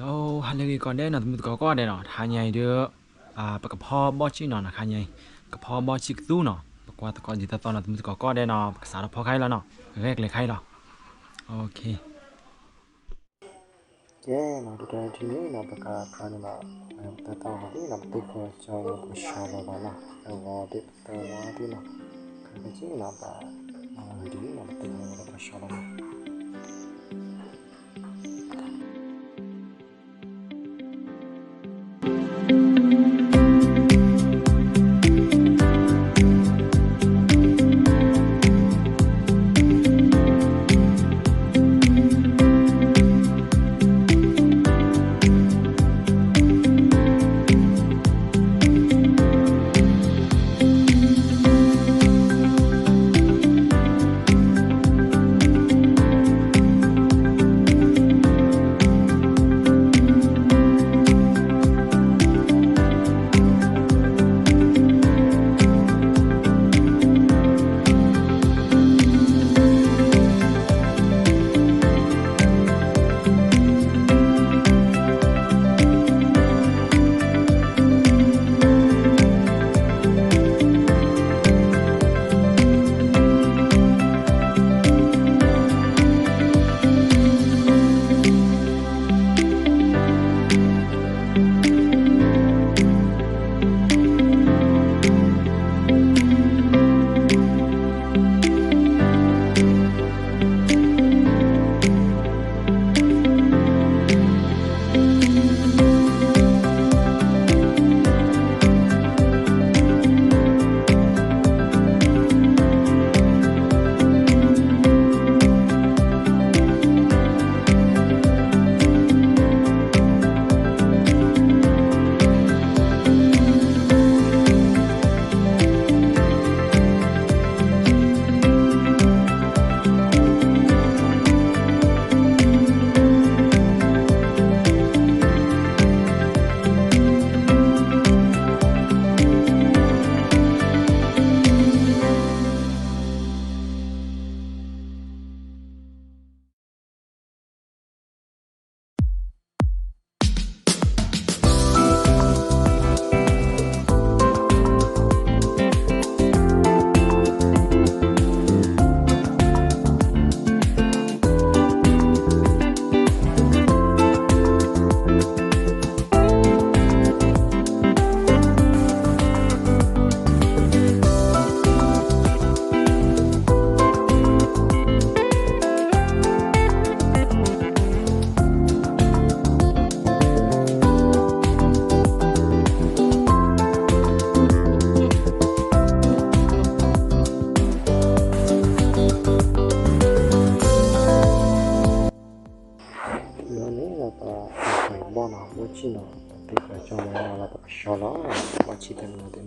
လၢဟါလၢအဂ့ၤကိးဂၤဒဲးနီၤ သမုသကိးကိးဂၤဒဲးနီၤ, တဟါညါအံၤဒုး ပကဖီဘီၣ်ဆံၣ်နီၤ, တဟါညါအံၤ ကဖီဘီၣ်ဆံၣ်ကသူနီၤ, ပကွၢ်သကိးဒံးသီသီနီၤ သမုသကိးကိးဂၤဒဲးနီၤ, ပကစးထီၣ်ဖီခါအံၤလီၤနီၤ, ပကဂဲၤကျဲၤခါအံၤလီၤ. ကဲနီၤ ဒ်တထံၣ်န့ၣ်နီၤ ပကဖီန့ၣ်နီၤ, ပတသီဂီၤသံနီၤ ပသ့ၣ်ဖီကၠီလီၤပှၤနီၤ, သဝီသ့ၣ် ပသဝီသ့ၣ်နီၤ, ခဲကနံၣ်အံၤနီၤ ပမၤလီၤဒ်နီၤ ပသ့ၣ်ဖီလီၤပှၤကၠီလီၤနီၤ. လၢန့ၣ်ဒီးပှၤဘီၣ်နီၤ ဘီၣ်ဆံၣ်နီၤ ပသ့ၣ်ဖီကၠီလီၤ ပကဆှီလီၤ ဘီၣ်ဆံၣ်တနီၤသ့ၣ်နီၤ. လၢန့ၣ်ဒီး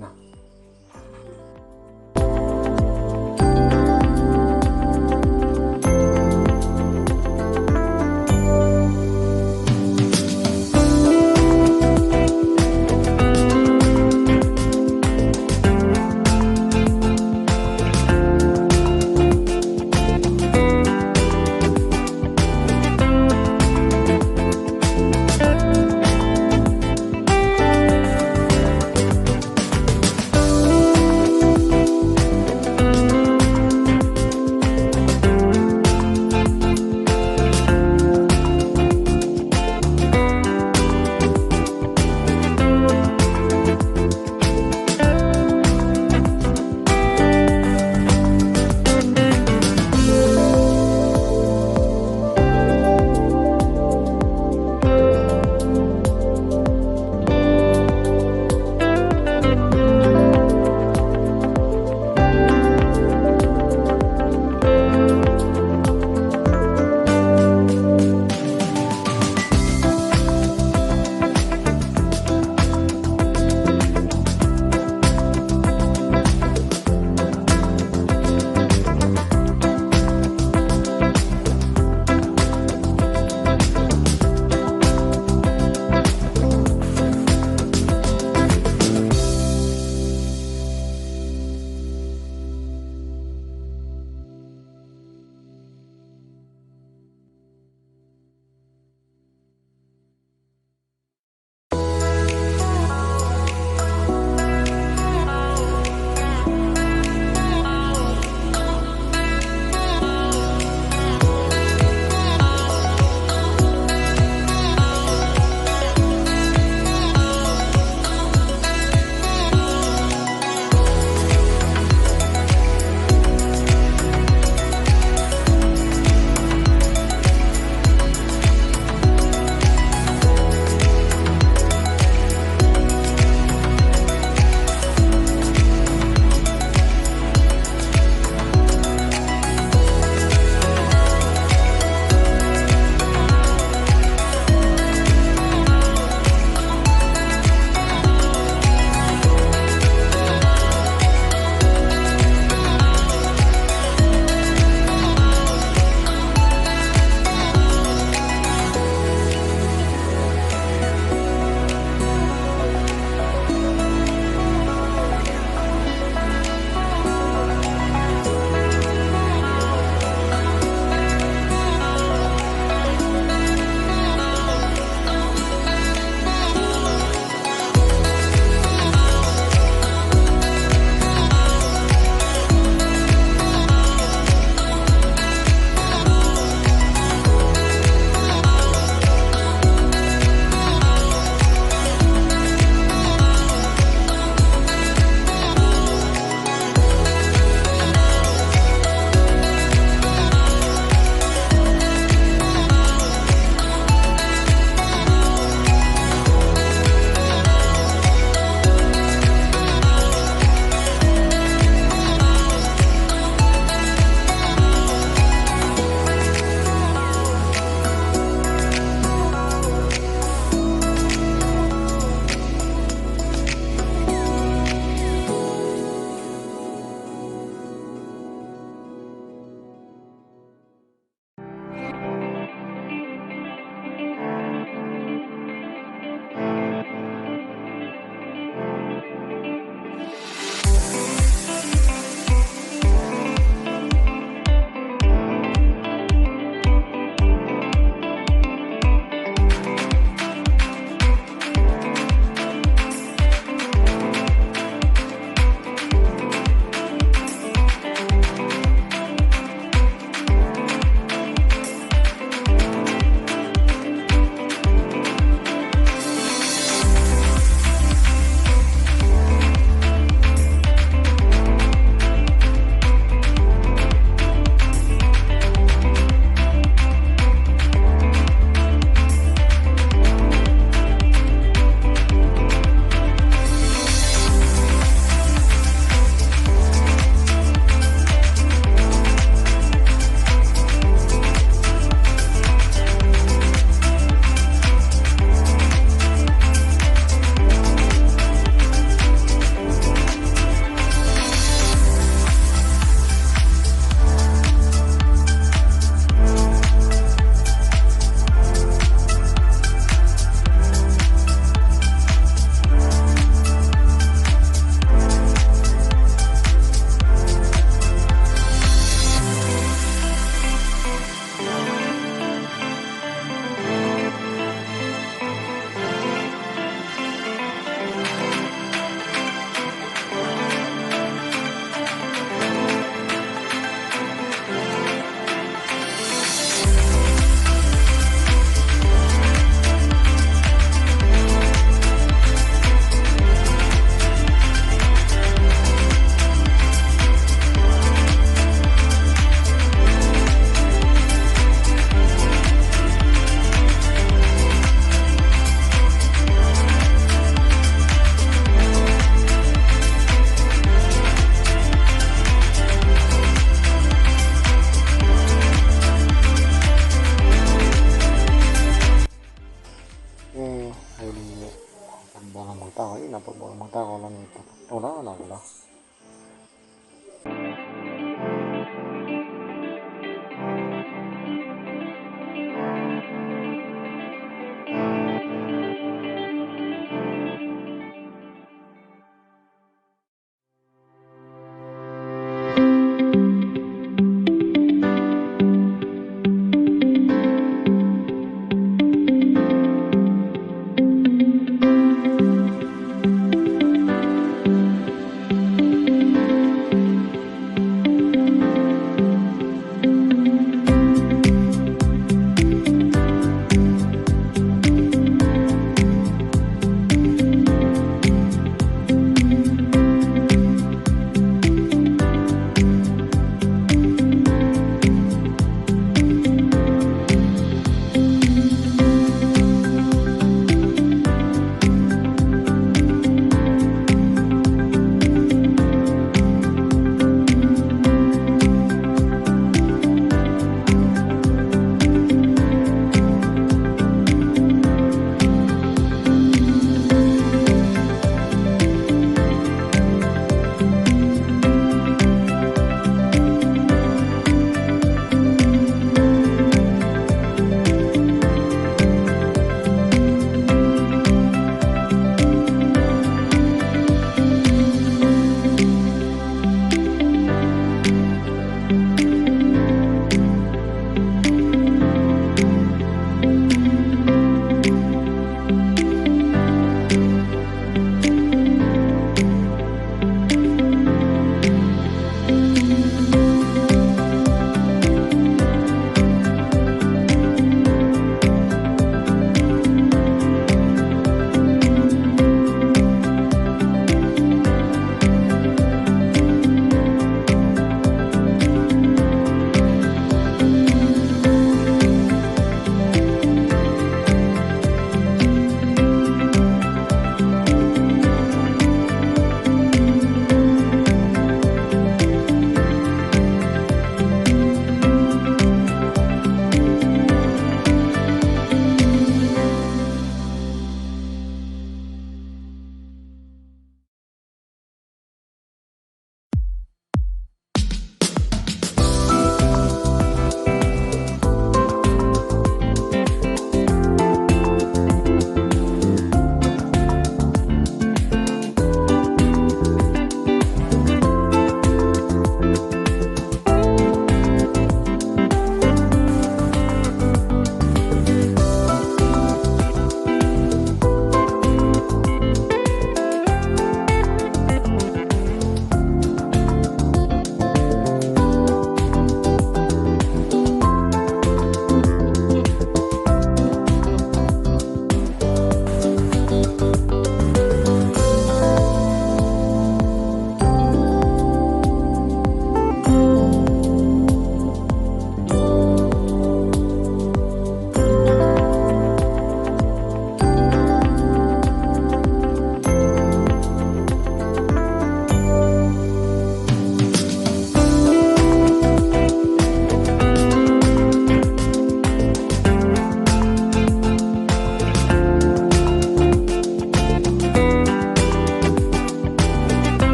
နပဘီမတၢ်ဂီၤလီၤန့ၣ် တၢ်တိၢ်လီၤနီၤလီၤ.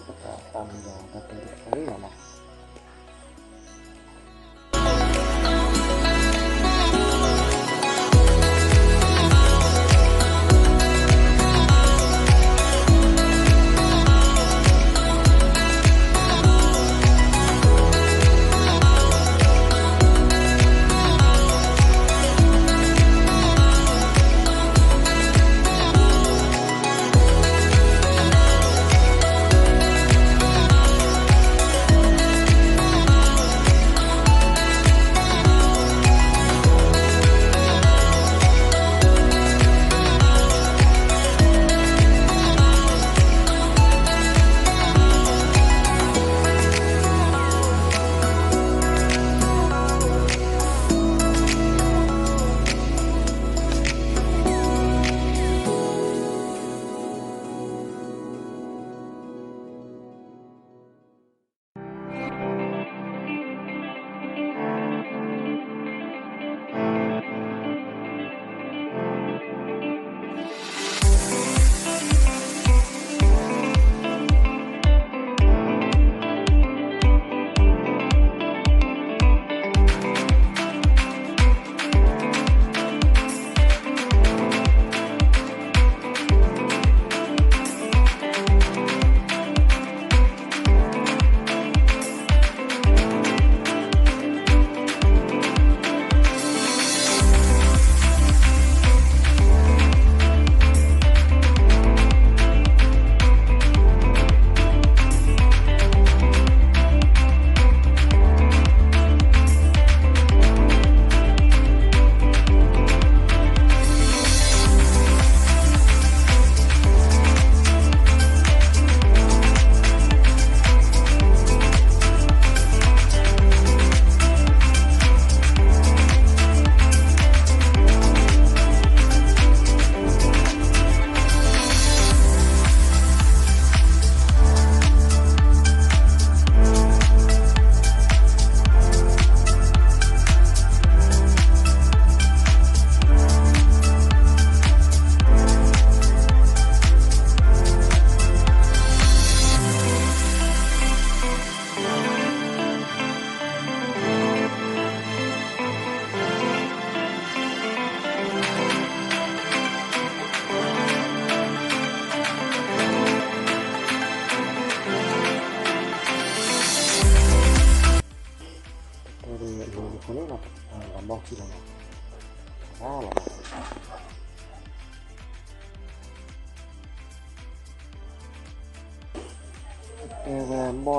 ပကသးမံဒီးတၢ်တဲတခါန့ၣ်လီၤနီၤ. တၢ်အံၤအဃိန့ၣ် ပကဘီၣ်ထံလီၤနီၤ, ဘၣ်လီၤနီၤ. တဲဝဲဘီၣ်န့ၣ်အမံဘၣ်န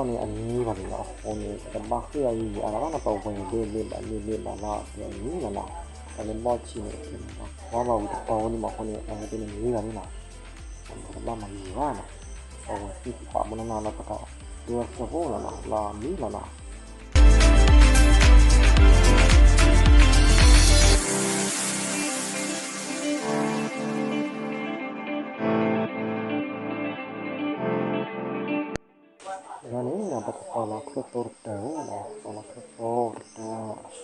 ့ၣ်လီၤ. အဃိန့ၣ် ပတဘၣ်ဃ့ၢ်အယံာ်အါလၢၤဘၣ်နီၤ, ပဝဲဒ့ဒ့ဘၣ်ဒ့ဒ့ဘၣ်လၢအမံလီၤနီၤ. တၢ်လၢဘီၣ်ဆံန့ၣ် ကဘီၣ်ဝံၤတတီၤဝဲန့ၣ်မးအဃိန့ၣ် အဝဲသ့ၣ်န့ၣ်မံဘၣ်န့ၣ်လီၤ. ပတဘၣ်မၤယံာ်ဘၣ်နီၤ, ပဝဲသ့ၣ်ပာ်မူနီၢ်နီၢ်လၢပတၢ်ဒိၣ်ထီၣ်စၢဖှိၣ်လီၤနီၤ, လၢအမံလီၤနီၤ. တဂၤန့ၣ် ပကတီၤလီၤခရၢၣ်သိတတၢၢ်နီၤ, တီၤလီၤခရၢၣ်သိတတၢၢ်.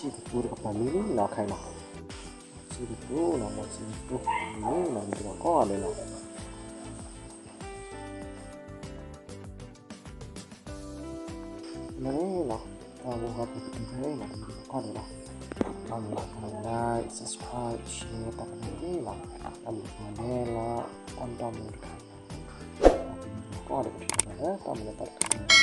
ကတိၤတကပၤမံၤလံနီၤ ခဲအံၤနီၤ, စံကတိၤနီၤ မ့ၢ်စံကတိၤမံၤလံနီၤ မ့ၢ်ကဒီးကိးဂၤဒဲးလီၤ. န့ၣ်နီၤ, တၢ်ဘိဟီပကတိၤဖဲနီၤ မ့ၢ်ကဒီးကိးဂၤဒဲးလီၤ. တၢ်မၤလၢ like, subscribe, share တၢ်ကမၣ်န့ၣ်နီၤ, တၢ်မၤလၢလၢ တၢ်မၤတၢ်မၤ ကိးဂၤဒဲးကထံၣ်လၢ တၢ်မၤလၢတၢ်တခါန့ၣ်